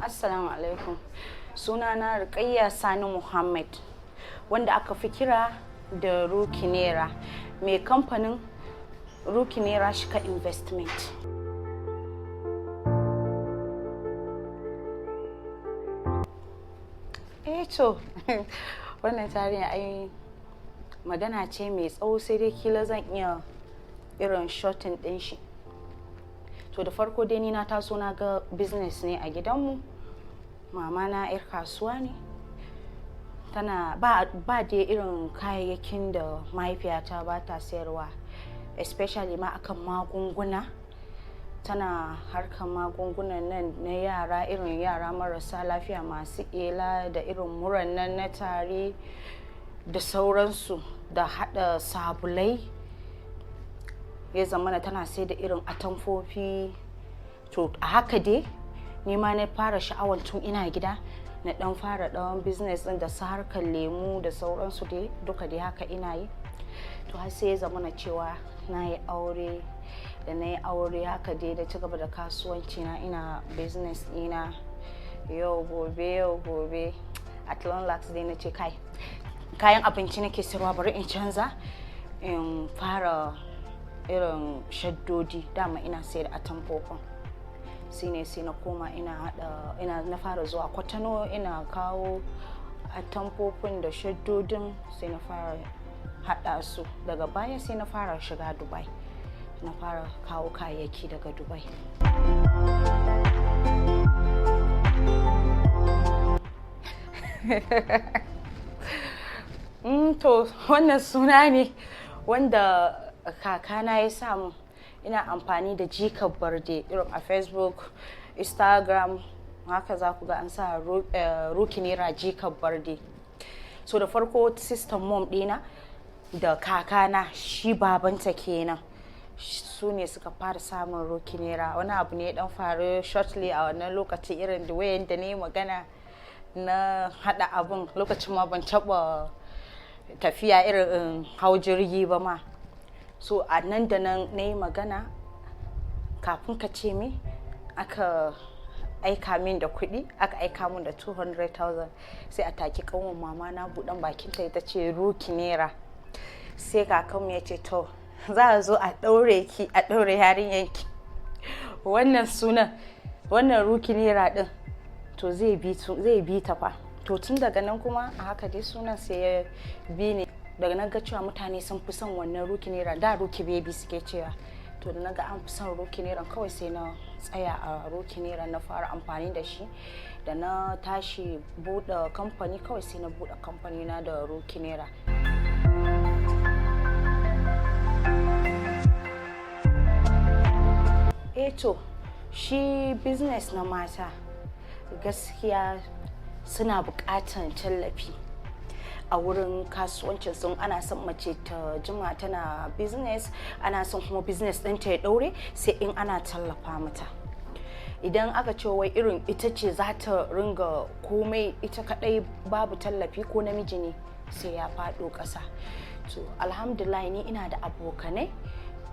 Assalamu alaikum. Sunana Rukayya Sani Muhammad, wanda aka fi kira da Rukinera, mai kamfanin Rukinera Shika Investment. Eh to, wannan tarihin ai magana ce mai tsawo, sai dai kila zan iya irin shorten ɗin shi. To, da farko dai ni na taso na ga business ne a gidanmu. Mama na 'yar kasuwa ne. Tana ba dai irin kayayyakin da mahaifiyata ba ta sayarwa, especially ma akan magunguna. Tana harkar magungunan nan na yara, irin yara marasa lafiya masu ela da irin muran nan na tari da sauransu, da haɗa sabulai. Ya zamana tana sai da irin atamfofi. To, a haka dai ni ma na fara sha'awar tun ina gida na dan fara ɗan business ɗin da su harkar lemu da sauransu dai, duka dai haka ina yi. To, har sai ya zamana cewa na yi aure. Da na yi aure, haka dai da ci gaba da kasuwanci na, ina business ɗina. Yau gobe, yau gobe, at long last dai na ce, "Kai, kayan abinci nake sayarwa, bari in canza in fara irin shaddodi." Dama ina sayar da atamfofin. Sai ne sai na koma ina hada, ina na fara zuwa Kwatano ina kawo atamfofin da shaddodin, sai na fara hada su. Daga baya sai na fara shiga Dubai, na fara kawo kayayyaki daga Dubai. To, wannan suna ne wanda kakana ya samu. Ina amfani da Jikar Barde irin a Facebook, Instagram, haka za ku ga an sa Rukinera Jikar Barde. So da farko sister mom ɗina da kakana, shi babanta kenan, su ne suka fara samun Rukinera. Wani abu ne dan faru shortly a wannan lokaci, irin da wayan da ne magana na hada abun. Lokacin ma ban taba tafiya irin hau jirgi ba ma. So a nan da nan na yi magana, kafin ka ce me aka aika min da kuɗi, aka aika min da 200,000. Sai a take kanwan mama na buɗan bakinta ita ce Rukinera. Sai kakanmu ya ce, "To, za a zo a ɗaure ki, a ɗaure yarinyanki. Wannan sunan, wannan Rukinera ɗin, to zai bi ta fa." To, tun daga nan kuma a haka dai sunan sai ya bi ne. Daga nan ga cewa mutane sun fi son wannan Rukinera. Da Ruki Baby suke cewa. To, da naga an fi son Rukinera, kawai sai na tsaya a Rukinera, na fara amfani da shi. Da na tashi buɗe kamfani, kawai sai na buɗe kamfani na da Rukinera. Eh to, shi business na mata gaskiya suna buƙatan tallafi a wurin kasuwancin sun. Ana son mace ta jima tana business, ana son kuma business ɗinta ya ɗaure, sai in ana tallafa mata. Idan aka ce wai irin ita ce za ta ringa komai ita kadai, babu tallafi, ko namiji ne sai ya faɗo ƙasa. To, alhamdulillah, ni ina da abokanai,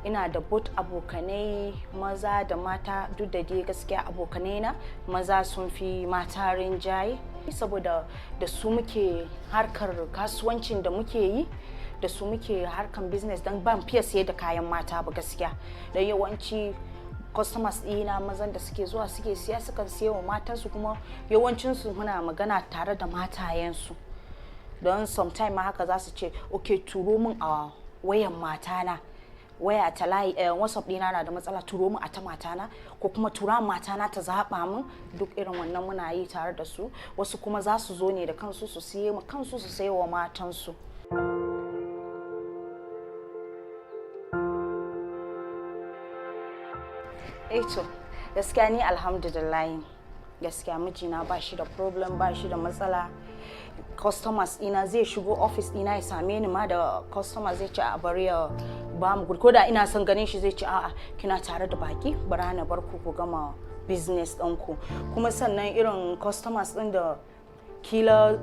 ina da both abokanai maza da mata. Duk da dai gaskiya abokanai na maza sun fi mata rinjaye, saboda da su muke harkar kasuwancin da muke yi, da su muke harkar business, don ban fiye siye da kayan mata ba gaskiya. Don yawanci customers ɗina mazan da suke zuwa suke siya, sukan siya wa matansu, kuma yawancinsu muna magana tare da matayensu. Don sometime ma haka za su ce, "Ok, turo min a wayan matana, waya ta layi, WhatsApp ɗina na da matsala, turo min a ta matana, ko kuma tura matana ta zaɓa min." Duk irin wannan muna yi tare da su. Wasu kuma za su zo ne da kansu su siye ma kansu, su saye wa matansu. Eh to, gaskiya ni alhamdulillah, gaskiya mijina ba shi da problem, ba shi da matsala. Customers ina, zai shigo office ina ya same ni ma da customers, zai ce a bari ya ba mu. Ko da ina son ganin shi, zai ce, "A'a, kina tare da baki, bara na bar ku ku gama business ɗinku." Kuma sannan irin customers ɗin da kila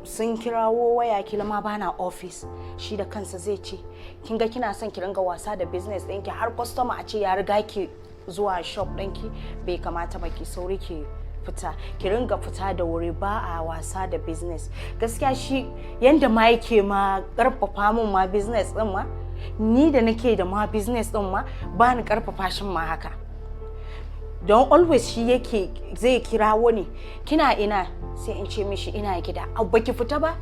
sun kirawo waya, kila ma bana office, shi da kansa zai ce, "Kin ga kina son ki ringa wasa da business ɗinki, har customer a ce ya riga ki zuwa shop ɗinki, bai kamata ba, ki sauri ki fita, ki ringa fita da wuri, ba a wasa da business." Gaskiya shi yanda ma yake ma karfafa min ma business din ma, ni da nake da ma business din ma, ba ni karfafa shi ma haka. Don always shi yake zai kira wani, "Kina ina?" Sai in ce mishi, "Ina gida." "Abu ki fita ba,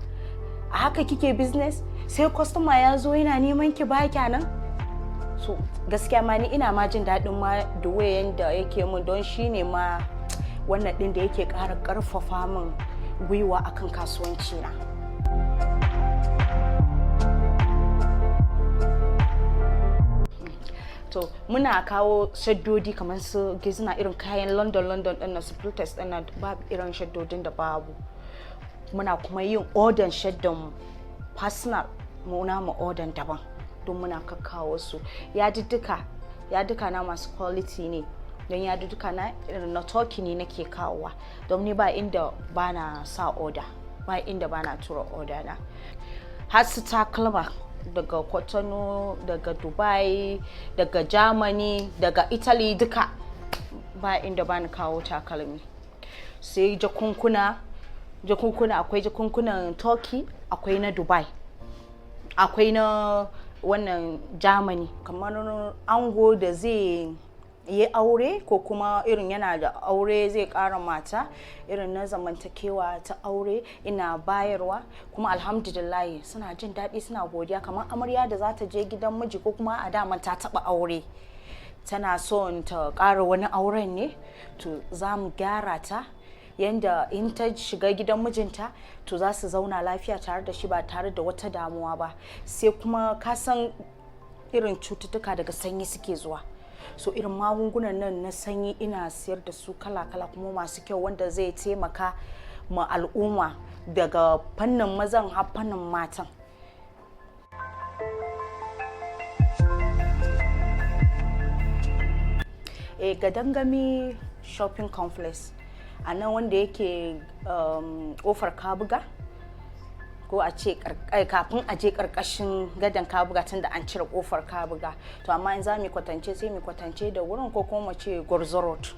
a haka kike business? Sai customer ya zo yana neman ki, ba nan." So gaskiya ma ni ina ma jin daɗin ma da wayan da yake mun, don shi ne ma wannan ɗin da yake ƙara ƙarfafa min gwiwa akan kasuwanci na. To muna kawo shaddodi kamar su gizna, irin kayan London London ɗin na su Plutex ɗin nan, babu irin shaddodin da babu. Muna kuma yin odan shaddan personal, muna mu odan daban don muna kakkawo su. Yadudduka, yaduka na masu quality ne, don yadudduka na irin na Turkey ne nake kawowa, don ni ba inda bana sa order, ba inda bana tura order na. Har su takalma daga Kwatano, daga Dubai, daga Germany, daga Italy, duka ba inda bani kawo takalmi. Sai jakunkuna, jakunkuna, akwai jakunkunan Turkey, akwai na Dubai, akwai na wannan Germany. Kamar ango da zai yi aure, ko kuma irin yana da aure zai kara mata, irin na zamantakewa ta aure, ina bayarwa, kuma alhamdulillah suna jin daɗi, suna godiya. Kamar amarya da za ta je gidan miji, ko kuma a daman ta taɓa aure, tana son ta ƙara wani auren ne, to za mu gyara ta yanda in ta shiga gidan mijinta, to za su zauna lafiya tare da shi ba tare da wata damuwa ba. Sai kuma ka san irin cututtuka daga sanyi suke zuwa, so irin magungunan nan na sanyi ina siyar da su kala-kala, kuma masu kyau, wanda zai taimaka ma al'umma daga fannin mazan har fannin matan. E, Gadangami Shopping Complex, a nan wanda yake Kofar Kabuga, ko a ce kafin a je karkashin gadan Kabuga, tun da an cire Kofar Kabuga. To amma in za mu kwatance, sai mu kwatance da wurin, ko kuma mu ce Gwarzo Road.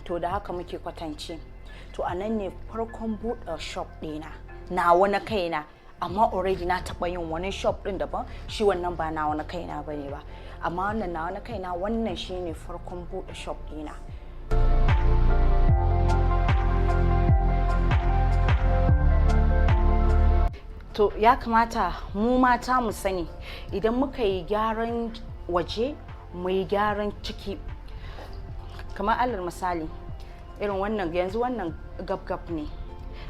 To da haka muke kwatance. To a nan ne farkon buɗe shop ɗina nawa na kaina, amma already na taɓa yin wani shop ɗin daban, shi wannan ba nawa na kaina bane ba, amma wannan nawa na kaina, wannan shine farkon buɗe shop ɗina. To ya kamata mu mata mu sani, idan muka yi gyaran waje, mu yi gyaran ciki. Kamar alal misali irin wannan, yanzu wannan gab-gab ne,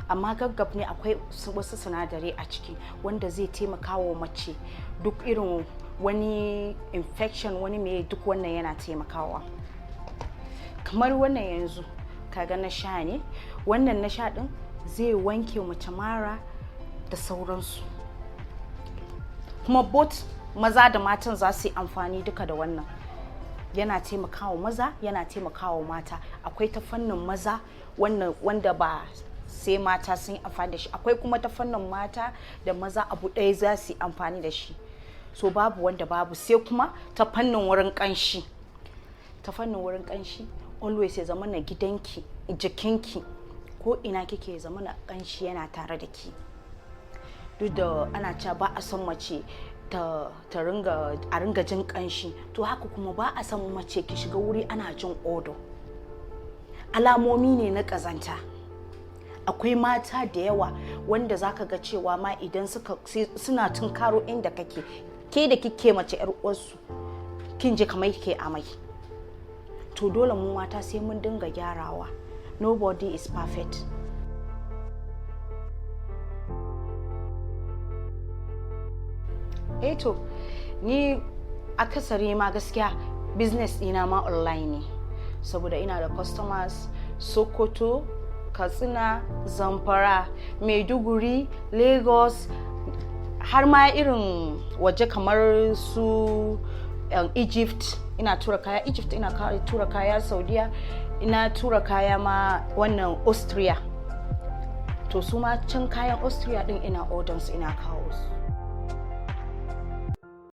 amma gab-gab ne akwai wasu sinadarai a ciki wanda zai taimaka wa mace, duk irin wani infection, wani mai, duk wannan yana taimakawa. Kamar wannan yanzu kaga na sha ne, wannan na sha din zai wanke mace mara da sauransu, kuma both maza da matan za su yi amfani duka da wannan. Yana taimakawa maza, yana taimakawa mata. Akwai ta fannin maza wannan wanda ba sai mata sun yi amfani da shi, akwai kuma ta fannin mata da maza abu ɗaya za su yi amfani da shi. So babu wanda babu. Sai kuma ta fannin wurin ƙanshi, ta fannin wurin ƙanshi, always ya zama na gidanki, jikinki, ko ina kike, ya zama na ƙanshi yana tare da ki. Duk da ana cewa ba a son mace ta ringa a ringa jin kanshi, to haka kuma ba a son mace ki shiga wuri ana jin odo, alamomi ne na kazanta. Akwai mata da yawa wanda zaka ga cewa ma idan suka suna tunkaro inda kake, ke da kike mace yar uwarsu, kin ji kamar kike amai. To dole mu mata sai mun dinga gyarawa. Nobody is perfect. Eh, to ni akasari ma gaskiya business ɗina ma online ne, saboda ina da customers Sokoto, Katsina, Zamfara, Maiduguri, Lagos, har ma irin waje kamar su Egypt. Ina tura kaya Egypt, ina tura kaya Saudiya, ina tura kaya ma wannan Austria. To su ma can kayan Austria din ina orders, ina kawo su.